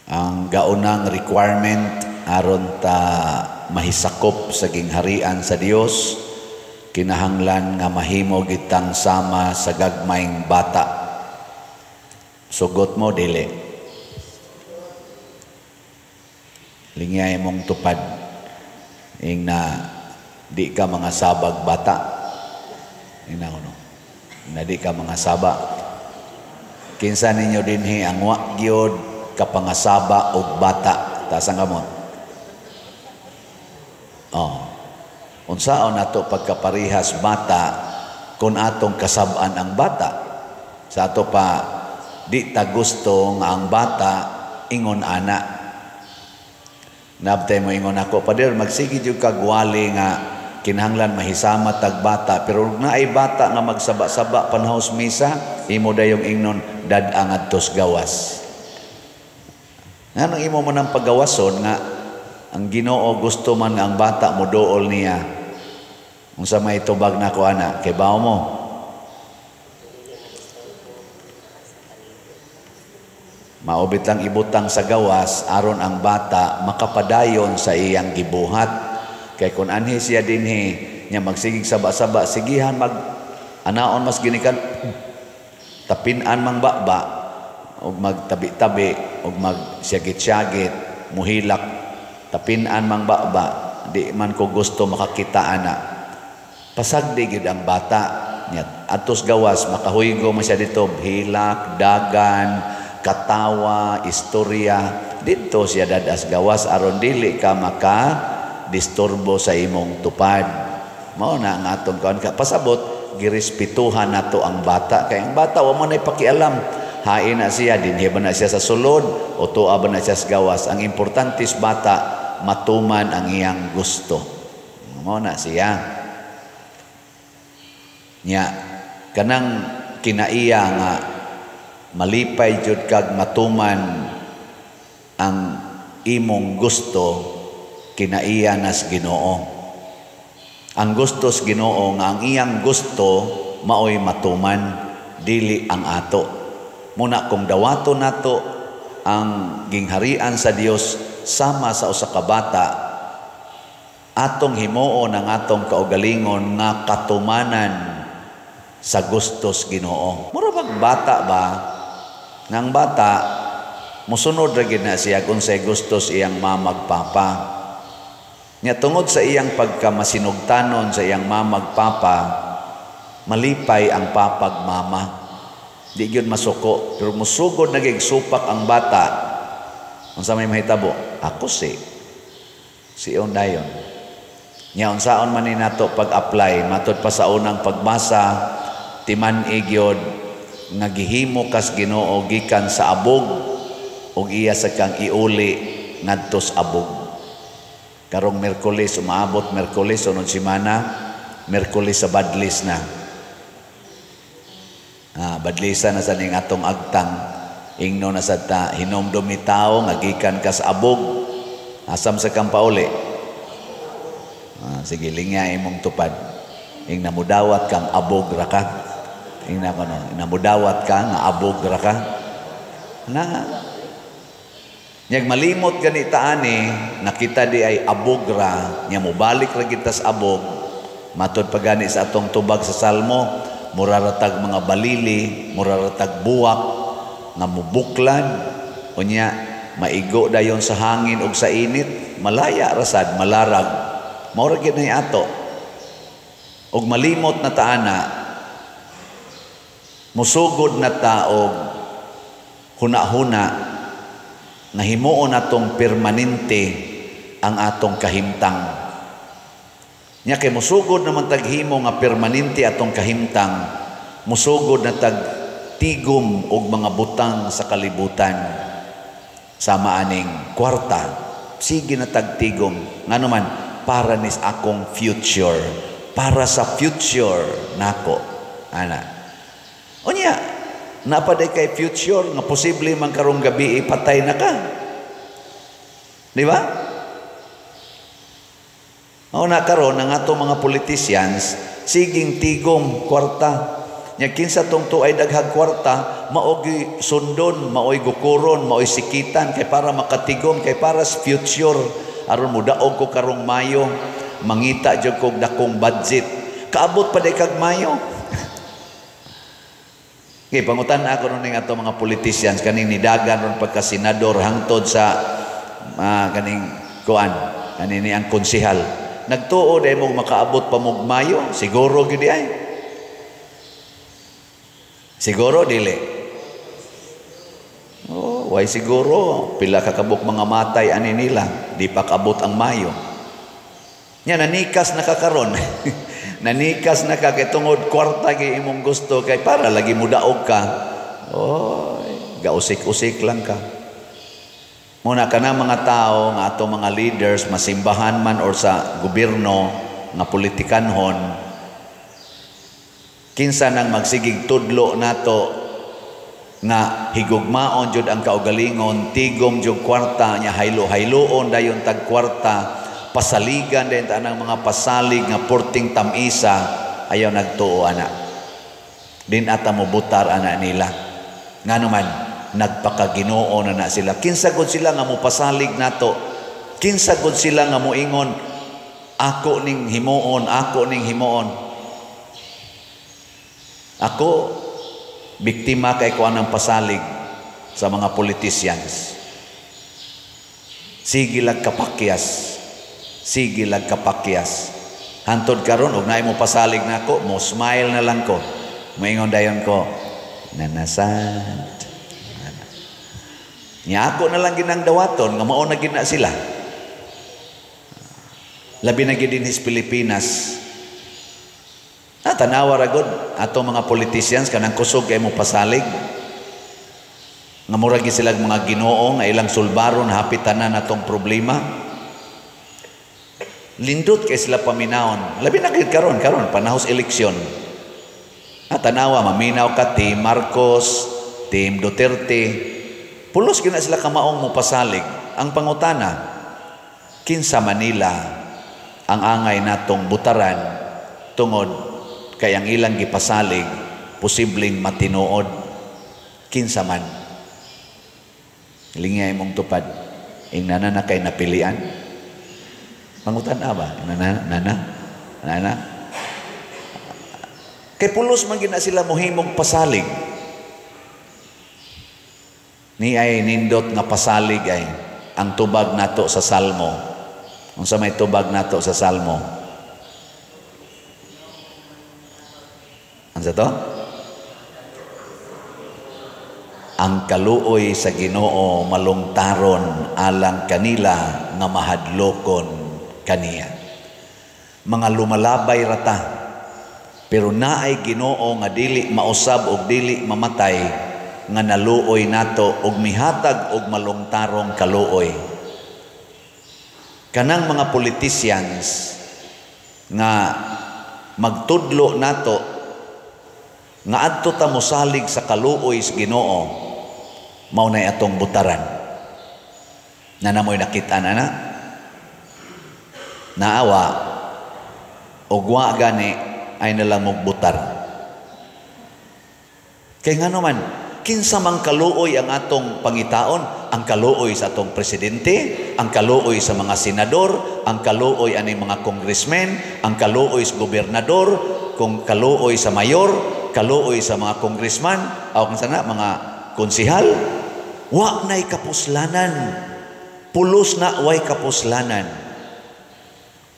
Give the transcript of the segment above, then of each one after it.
Ang gaunang requirement aron ta mahisakop sa gingharian sa Dios, kinahanglan nga mahimo gitang sama sa gagmayng bata. Sugot mo dili? Lingyay mong tupad ing na di ka mga sabag bata. Ina no? Na di ka mga saba. Kinsa ninyo dinhi ang wa gyud kapangasaba og bata? Taas ang kamot. Oh. Unsaon nato pagkaparihas bata kung atong kasab-an ang bata? Sa ato pa di ta gusto nga ang bata ingon ana. Nabtay mo ingon ako, "Pader, magsige jud kag wali nga kinahanglan mahisama tag bata, pero naay bata nga magsaba-saba panahos misa, imo dayong ingnon, dad-a ngadtos gawas." Nganong imo man ang pagawason nga ang Ginoo gusto man nga ang bata moduol niya? Unsa may tubag nako ana? Kay bawo mo. Maubit lang ibutang sa gawas aron ang bata makapadayon sa iyang gibuhat. Kay kung anhi siya dinhi nya magsigig saba-saba, sigihan mag anaon mas ginikan tapin-an mang baba og magtabi-tabi og magsyagit-syagit muhilak tapin-an mang baba, di man ko gusto makakita ana. Pasagdi gyud ang bata nya atos gawas makahuygo man siya dito, hilak, dagan, katawa, istorya didto siya dadas gawas aron dili ka maka disturbo sa imong tupad. Mao na ang atong kaon ka pasabot, girespetuhan nato ang bata kay ang bata wa man ay pakialam. Hain na siya, dinhi ba na siya sa sulod o tuwa ba na siya sa gawas. Ang importante sa bata matuman ang iyang gusto. Mao na siya. Nya kanang kinaiya nga malipay jud kag matuman ang imong gusto, kinaiya nas Ginoo. Ang gusto sa Ginoo nga ang iyang gusto maoy matuman, dili ang ato. Muna kung dawato nato ang gingharian sa Dios sama sa usa ka bata, atong himuon ang atong kaugalingon nga katumanan sa gusto sa Ginoo. Mura bag bata ba? Nang bata mosunod ra gid na siya kung say gusto sa iyang mamag papa. Nya tungod sa iyang pagkamasinugtanon sa iyang mamag papa, malipay ang papag mama. Di gyud masuko, pero musugod na gyud supak ang bata. Unsa may mahitabo? Ako si siyon dayon. Nya unsaon man ni nato pag-apply matud pa sa unang pagbasa, timan-i gyud nga gihimo kas Ginoo gikan sa abog ug iya sa kang iuli ngadto sa abog. Karong Miyerkules, umaabot Miyerkules, sunod semana, Miyerkules sa badlis na. Badlisa na sa ning atong agtang. Ingno na sa ta, hinomdumi tao nga gikan kas abog. Asam sa kang pauli. Sige, lingya imong tupad. Ing namudawat kang abog ra ka. Ing na kono, namudawat ka nga abog ra ka. Na nyag malimot gani taani nakita di ay abog ra, nya mobalik ra kita sa abog. Matod pa gani sa atong tubag sa Salmo, muraratag mga balili, muraratag buwak nga mubuklad, unya maigo dayon sa hangin ug sa init, malaya rasad, malarag. Mao ra gyud nay ato. Ug malimot na taana, musugod na ta og huna-huna nga himuon natong permanente ang atong kahimtang. Nya kay musugod naman taghimo nga permanente atong kahimtang, musugod na tag tigom og mga butang sa kalibutan. Sama aning kwarta, sige na tagtigom. Ngano man, para nis akong future, para sa future nako. Ana. Unya, napaday kay future nga posible man karong gabi ipatay na ka. Di ba? Mao na karon ang ato mga politicians siging tigom kwarta. Nya kinsa tong tuay daghang kwarta, maoy sundon, maoy gukuron, maoy sikitan kay para makatigom, kay para sa future aron mudaog ko karong Mayo, mangita jud kog dakong budget. Kaabot pa day kag Mayo. Okay, pangutan ako ron ning ato mga politicians kaning nidagan ron pagka senador hangtod sa kaning kuan kanini ang konsehal. Nagtuo day mo makaabot pa mog Mayo, siguro gyud ay. Siguro dili. Oh, why siguro? Pila ka kabuk mga matay ani nila, di pa kaabot ang Mayo. Nya nanikas na ka karon. Nanikas na ka kay tungod kwarta kay imong gusto kay para lagi mudaog ka. Oy, gausik-usik lang ka. Muna kana mga tao nga ato mga leaders masimbahan man or sa gobyerno nga politikanhon, kinsa nang magsigig tudlo nato nga higugmaon jud ang kaugalingon, tigom jud kwarta nya, haylo-hayloon dayon tag kwarta, pasaligan dayon ta anang mga pasalig nga porting tamisa, ayaw nagtuo ana. Din ata mo butar ana nila. Ngano man nagpakaginoo na na sila. Kinsa gud sila nga mopasalig nato? Kinsa gud sila nga moingon ako ning himuon, ako ning himuon? Ako biktima kay ko anang pasalig sa mga politicians. Sige lag kapakyas. Sige lag kapakyas. Hantod karon og naay mo pasalig nako, mo smile na lang ko. Moingon dayon ko, nanasad. Nya ako na lang ginang dawaton nga mao na gina sila. Labi na gid dinhis Pilipinas. Ah, tanawa ra gud ato mga politicians kanang kusog kay mo pasalig. Nga murag gyud sila mga Ginoo nga ilang sulbaron hapit tanan atong problema. Lindot kay sila paminawon. Labi na gid karon karon panahos eleksyon. Ah, tanawa maminaw ka Team Marcos, Team Duterte. Pulos gyud na sila kamaong mo pasalig. Ang pangutana, kinsa Manila ang angay natong butaran tungod kay ang ilang gipasalig posibleng matinuod? Kinsa man? Lingay mong tupad. Ingnana na kay napilian. Pangutan ba? Nana, nana, nana. Kay pulos man gid na sila mohimong pasalig. Ni ay nindot nga pasalig ay ang tubag nato sa Salmo. Unsa may tubag nato sa Salmo? Unsa to? Ang kaluoy sa Ginoo malungtaron alang kanila nga mahadlokon kaniya. Mga lumalabay rata, pero naay Ginoo nga dili mausab og dili mamatay nga naluoy nato og mihatag og malungtarong kaluoy. Kanang mga politicians nga magtudlo nato nga adto ta mosalig sa kaluoy sa Ginoo, mao nay atong butaran. Na namoy nakita na na naawa og wa gani ay nalang mugbutar. Kay ngano man, kinsa mang kaluoy ang atong pangitaon? Ang kaluoy sa atong presidente, ang kaluoy sa mga senador, ang kaluoy ani mga congressmen, ang kaluoy sa gobernador, kung kaluoy sa mayor, kaluoy sa mga congressman, o kung sana mga konsihal. Wa na'y kapuslanan. Pulos na way kapuslanan.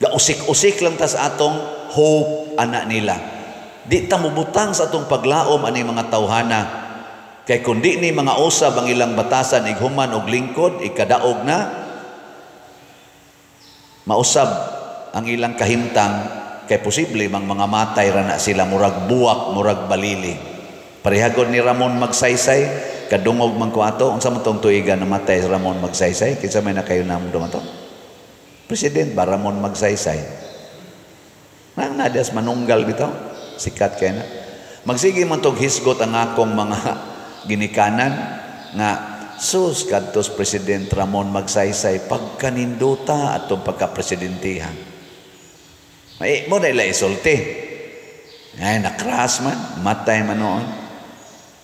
Gausik-usik lang ta sa atong hope ana nila. Di ta mubutang sa atong paglaom ani mga tawhana. Kay kun di ni mga usab ang ilang batasan ighuman og lingkod, ikadaog na mausab ang ilang kahimtang, kay posible mang mga matay ra na sila, murag buwak, murag balili. Parehagod ni Ramon Magsaysay, kadungog man ko ato, unsa man tong tuigan namatay si Ramon Magsaysay? Kinsa may nakayo namong dumato? President ba Ramon Magsaysay? Nang nadias manunggal bitaw, sikat kay na. Magsige man tog hisgot ang akong mga ginikanan nga sus kadtos President Ramon Magsaysay pagkaninduta atong pagkapresidentihan. May mo na ila isulti. Ay, na-crash man, matay man noon.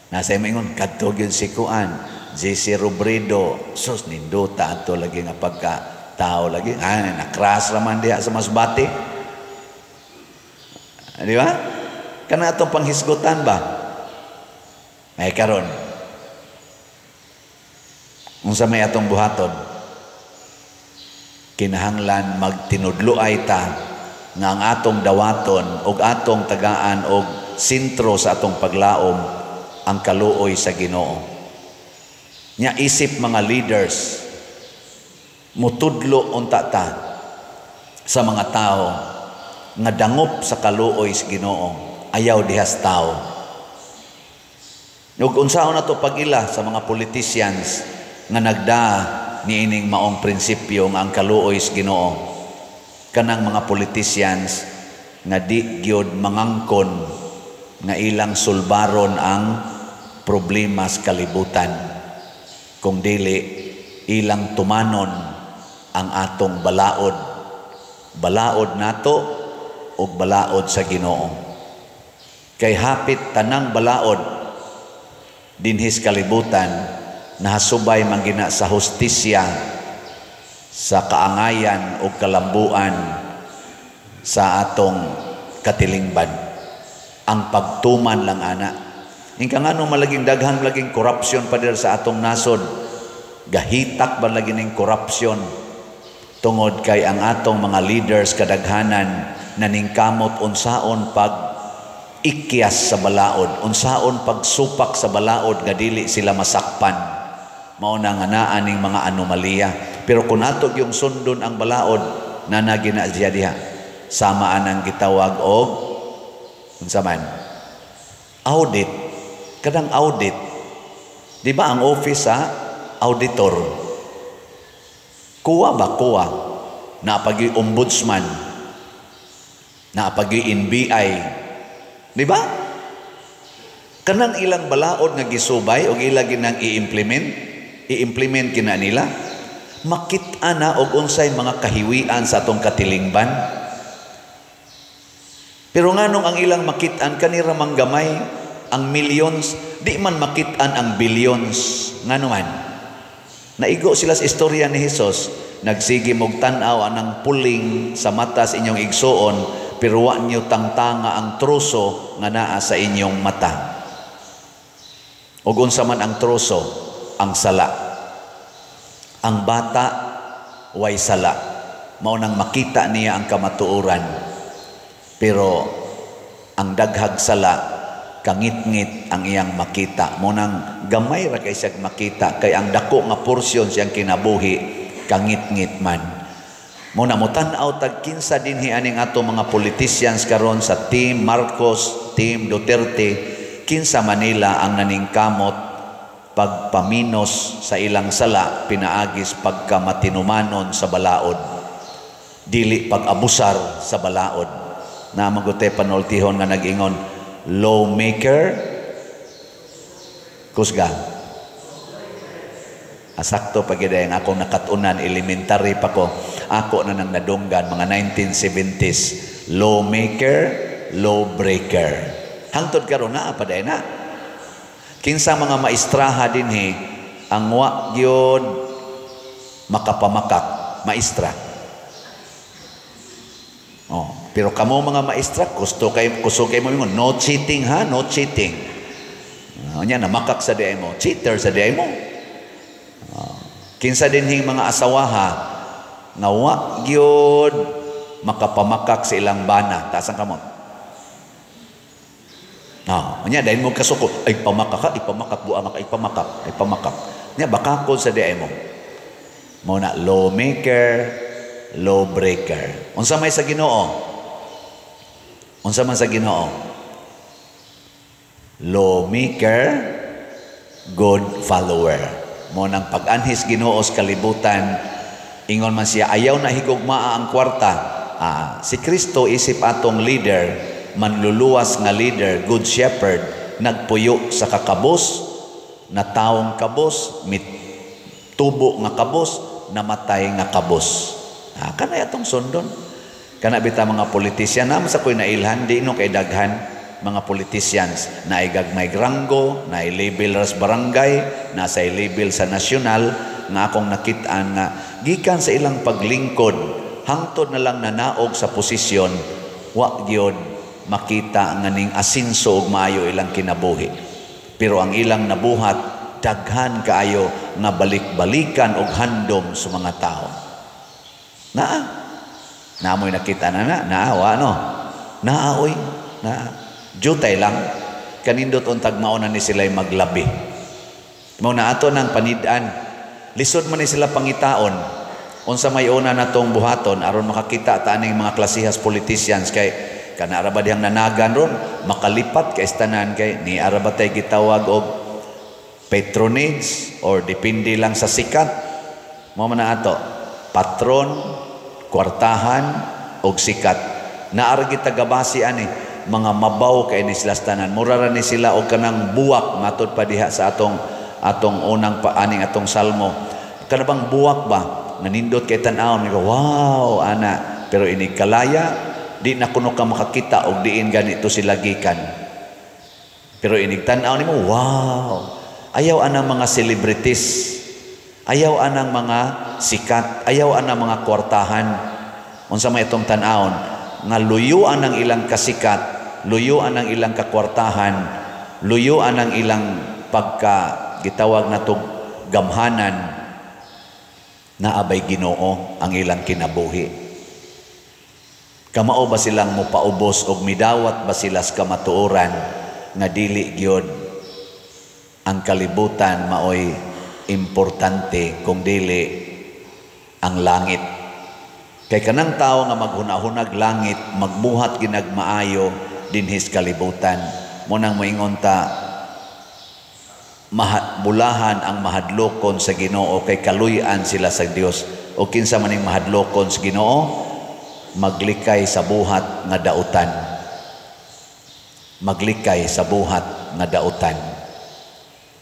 Nasa ingon kadto gyud si kuan, JC Robredo, sus, nindota ato lagi nga pagka tao lagi. Ay, na-crash raman diha sa Masbate. Di ba? Kana atong panghisgutan ba? Ay karon, unsa may atong buhaton? Kinahanglan magtinudloay ta nga ang atong dawaton og atong tagaan og sentro sa atong paglaom ang kaluoy sa Ginoo. Nya isip mga leaders, mutudlo unta ta sa mga tao nga dangop sa kaluoy sa Ginoo, ayaw dihas tao. Ug unsaon nato pag-ila sa mga politicians nga nagda niining maong prinsipyo nga ang kaluoy sa Ginoo? Kanang mga politicians nga di gyud mangangkon nga ilang sulbaron ang problema sa kalibutan, kung dili ilang tumanon ang atong balaod, balaod nato ug balaod sa Ginoo, kay hapit tanang balaod dinhis kalibutan nahasubay man gina sa hustisya, sa kaangayan o kalambuan sa atong katilingban. Ang pagtuman lang ana. Ingka ngano malaging daghan laging corruption pa dir sa atong nasod? Gahitak ba lagi ning corruption? Tungod kay ang atong mga leaders kadaghanan naningkamot unsaon pag ikyas sa balaod, unsaon pagsupak sa balaod nga dili sila masakpan. Mao na nga naa ning mga anomalya. Pero kung ato yung sundon ang balaod, nanagi na siya diha. Sama anang gitawag og unsa man? Audit. Kanang audit. Di ba ang office sa auditor? Kuwa ba kuwa? Napagi ombudsman. Napagi NBI. Di ba? Kanang ilang balaod nga gisubay og ila ginang i-implement kina nila, makit-a na og unsay mga kahiwian sa atong katilingban. Pero nganong ang ilang makit-an kanira mang gamay ang millions, di man makit-an ang billions? Ngano man? Naigo sila sa istorya ni Hesus, nagsige mog tan-aw anang puling sa mata sa inyong igsuon, pero wa niyo tangtanga ang troso nga naa sa inyong mata. Ug unsa man ang troso? Ang sala. Ang bata way sala. Mao nang makita niya ang kamatuoran. Pero ang daghag sala, kangitngit ang iyang makita. Mao nang gamay ra kay siya makita kay ang dako nga porsyon siyang kinabuhi kangitngit man. Mao na motan-aw tag kinsa dinhi aning ato mga politicians karon sa Team Marcos, Team Duterte, kinsa Manila ang naningkamot pagpaminos sa ilang sala pinaagis pagkamatinumanon sa balaod, dili pag-abusar sa balaod. Na magute panultihon nga nag-ingon, lawmaker kusga. Asakto pag ang akong nakatunan, elementary pa ko, ako na nang nadunggan mga 1970s, lawmaker, lawbreaker. Hangtod karon naa pa na. Kinsa mga maestraha dinhi ang wa gyud makapamakak, maestra? Oh, pero kamo mga maestra, gusto kay kusog kay mo, no cheating ha, no cheating. Nya namakak sa diay mo, cheater sa diay mo. Kinsa dinhing mga asawaha nga wa gyud makapamakak sa ilang bana, taas ang kamot. Ah, nya dahil mo kasuko, ay pamakak ka, ipamakak buang ka, ipamakak, ay pamakak. Nya bakakon sa diay mo. Mo na lawmaker, lawbreaker. Unsa may sa Ginoo? Unsa man sa Ginoo? Lawmaker, good follower. Mo nang pag-anhis Ginoo sa kalibutan, ingon man siya, ayaw na higugmaa ang kwarta. Ah, si Kristo isip atong leader, manluluwas nga leader, good shepherd, nagpuyo sa kakabos, na taong kabos, mit tubo nga kabos, namatay nga kabos. Ah, kanay atong sundon. Kana bita mga politisyan naman sa ko'y nailhan, di no kay daghan. mga politicians na gagmay ranggo, na label ras barangay, na sa label sa nasyonal, nga akong nakitaan nga gikan sa ilang paglingkod hangtod na lang nanaog sa posisyon, wa gyud makita nga ning asinso og maayo ilang kinabuhi. Pero ang ilang nabuhat, daghan kaayo nga balik-balikan og handom sa mga tao. Naa. Naamoy nakita na na, naa wa no. Naa oy, naa. Jutay lang kanindot untag mao na ni sila maglabi. Mao na ato nang panid-an. Lisod man ni sila pangitaon. Unsa may una natong buhaton aron makakita ta aning mga klasihas politicians, kay kana ra ba dihang nanagan ron makalipat kay tanan, kay ni ara ba tay gitawag og patronage or depende lang sa sikat? Mao man na ato, patron, kwartahan og sikat. Naa ra kita gabasi ani mga mabaw kay ni sila sa tanan. Mura ra ni sila og kanang buwak, matud pa diha sa atong atong unang pa aning atong salmo. Kana bang buwak ba nanindot kay tan-awon, wow ana, pero inig kalaya di na kuno ka makakita og diin ganito sila gikan. Pero inig tan-aw nimo, wow. Ayaw anang mga celebrities, ayaw anang mga sikat, ayaw anang mga kwartahan. Unsa may itong tan-awon nga luyuan ang ilang kasikat, luyuan ang ilang kakwartahan, luyuan ang ilang pagka gitawag natog gamhanan, naabay Ginoo ang ilang kinabuhi? Kamao ba silang mopaubos og midawat ba sila sa kamatuoran nga dili gyud ang kalibutan maoy importante kung dili ang langit? Kay kanang tao nga maghunahunag langit, magbuhat ginag maayo dinhis kalibutan. Mo nang moingon ta, bulahan ang mahadlokon sa Ginoo kay kaluy-an sila sa Dios. O kinsa man ning mahadlokon sa Ginoo? Maglikay sa buhat nga dautan. Maglikay sa buhat nga dautan.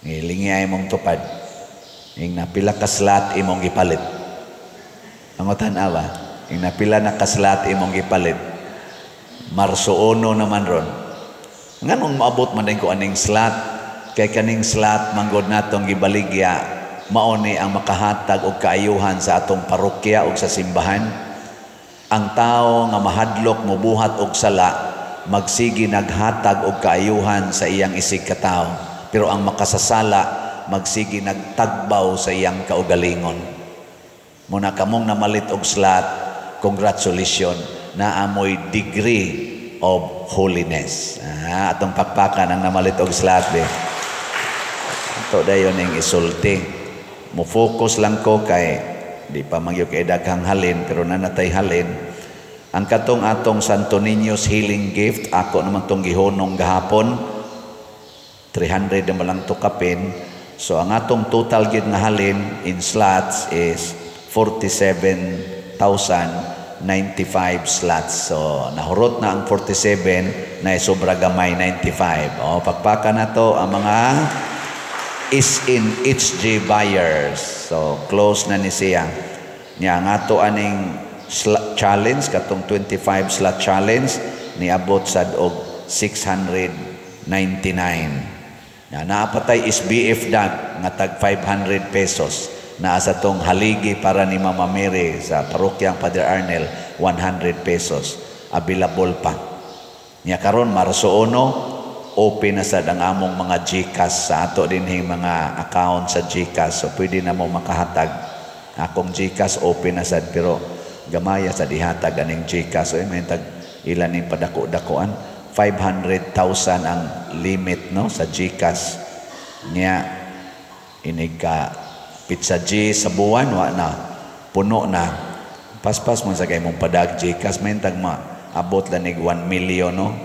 Ngilingi ay mong tupad. Ing napila ka slot imong gipalit? Angotan awa. Ing napila na ka slot imong gipalit? Marso 1 naman ron. Nganong maabot man din ko aning slot? Kay kaning slot manggod natong gibaligya, mao ni ang makahatag og kaayuhan sa atong parokya ug sa simbahan. Ang tao nga mahadlok mobuhat og sala, magsige naghatag og kaayuhan sa iyang isig katawo. Pero ang makasasala, magsige nagtagbaw sa iyang kaugalingon. Muna kamong namalit og slot, congratulations, naamoy degree of holiness. Ah, atong pakpakan ang namalit og slot be. Ito dayon ning isulti. Mo-focus lang ko kay di pa magyud kay daghang halin, pero nanatay halin. Ang katong atong Santo Niño's Healing Gift, ako naman tong gihunong gahapon, 300 na lang to kapin. So ang atong total gid nga halin in slots is 47,095 slots. So nahurot na ang 47 na sobra gamay 95. O pakpaka na to ang mga is in HG buyers. So close na ni siya. Nya ang ato aning challenge, katong 25 slot challenge, niabot sad og 699. Ya, naapatay SBF dag nga tag 500 pesos. Naa sa tong haligi para ni Mama Mary sa parokyang Padre Arnel, 100 pesos. Available pa. Nya karon Marso 1, open na sad ang among mga GCash sa ato dinhing mga account sa GCash. So pwede na mo makahatag. Akong GCash open na sad, pero gamaya sa dihatag aning GCash. So may tag ilan ning padako-dakoan, 500,000 ang limit no sa GCash. Nya inig ka pizza G sa buwan, wa na, puno na. Paspas man sa kay mong padag GCash, may tag ma abot lanig 1 million no.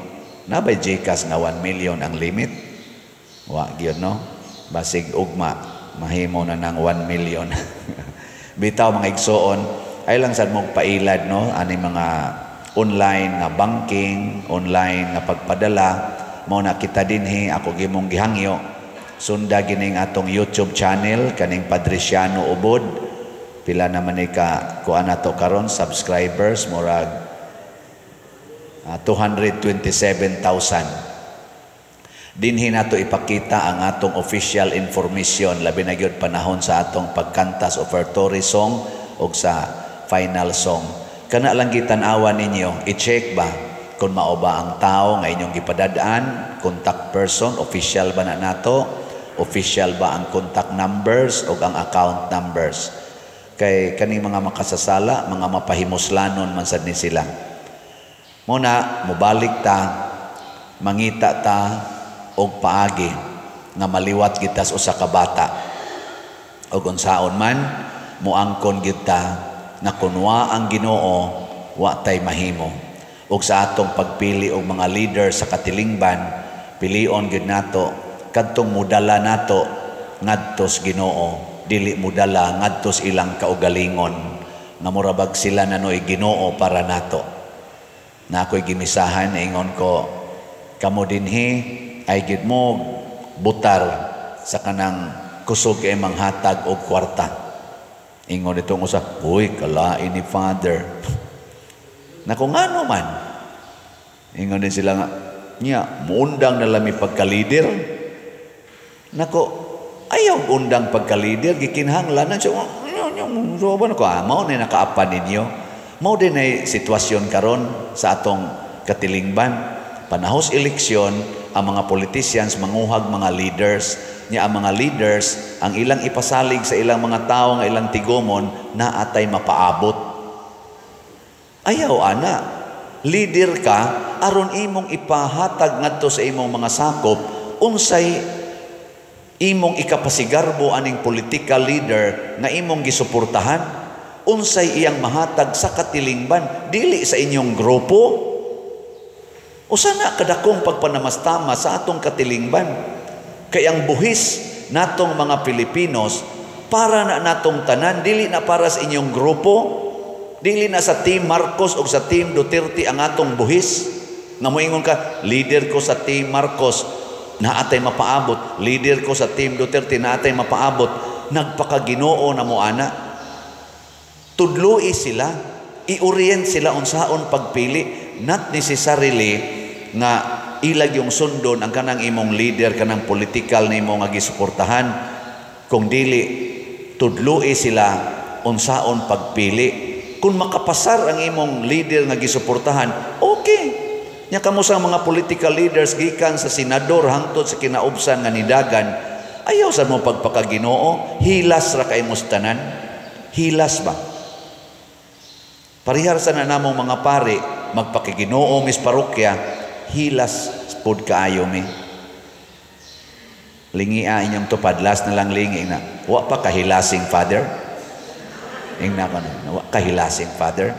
Nabay GCash nga 1 million ang limit? Wa gyud no. Basig ugma mahimo na nang 1 million. Bitaw mga igsoon, ay lang sad mong pailad no ani mga online nga banking, online nga pagpadala. Mao na kita dinhi, ako gimong gihangyo, sunda gining atong YouTube channel kaning Padriciano Ubod. Pila naman ni ka kuan nato karon subscribers? Murag 227,000. Dinhi nato ipakita ang atong official information, labi na gyud panahon sa atong pagkanta sa offertory song o sa final song. Kana lang gitan-awan ninyo, i-check ba kung mao ba ang tao nga inyong gipadadaan, contact person, official ba na nato, official ba ang contact numbers o ang account numbers. Kay kaning mga makasasala, mga mapahimuslanon man sad ni sila. Muna, mubalik ta, mangita ta og paagi nga maliwat kita sa usa ka bata. Og unsaon man, muangkon kita nga kun wa ang Ginoo, wa tay mahimo. Og sa atong pagpili og mga leader sa katilingban, pilion gyud nato kadtong mudala nato ngadto sa Ginoo, dili mudala ngadto sa ilang kaugalingon nga mura bag sila na noy Ginoo para nato. Na ako'y gimisahan, ingon ko, kamo dinhi ay gid mo butar sa kanang kusog kay manghatag og kwarta. Ingon itong usa, "Uy, kalain ni Father." Nako, ngano man? Ingon din sila nga, "Nya, muundang na lami pagka-leader." Nako, ayaw undang pagka-leader, gikinahanglan siya. So, ba nako, ah, mao na nakaapan ninyo. Mao din ay sitwasyon karon sa atong katilingban. Panahos eleksyon, ang mga politicians manguhag mga leaders. Nya ang mga leaders, ang ilang ipasalig sa ilang mga tao nga ilang tigumon, na atay mapaabot. Ayaw ana. Leader ka aron imong ipahatag ngadto sa imong mga sakop unsay imong ikapasigarbo aning political leader nga imong gisuportahan, unsay iyang mahatag sa katilingban, dili sa inyong grupo. Usa na kadakong pagpanamastama sa atong katilingban, kay ang buhis natong mga Pilipinos para na natong tanan, dili na para sa inyong grupo, dili na sa Team Marcos o sa Team Duterte ang atong buhis. Nga moingon ka, "Leader ko sa Team Marcos, naatay mapaabot. Leader ko sa Team Duterte, naatay mapaabot." Nagpakaginoo na mo ana. Tudloi sila, i-orient sila unsaon pagpili, not necessarily nga ilag yung sundon ang kanang imong leader, kanang political na imong nga gisuportahan, kung dili tudloi sila unsaon pagpili. Kung makapasar ang imong leader nga gisuportahan, okay. Nya kamo sa mga political leaders, gikan sa senador hangtod sa kinaubsan nga nidagan, ayaw sa mo pagpakaginoo, hilas ra kay tanan. Hilas ba? Parihar sa na namong mga pari, magpakiginoo mis parokya, hilas pud kaayo mi. Lingia inyong tupad, last na lang lingi na. Wa pa kahilasing, Father? Ingna ko na, wa kahilasing, Father?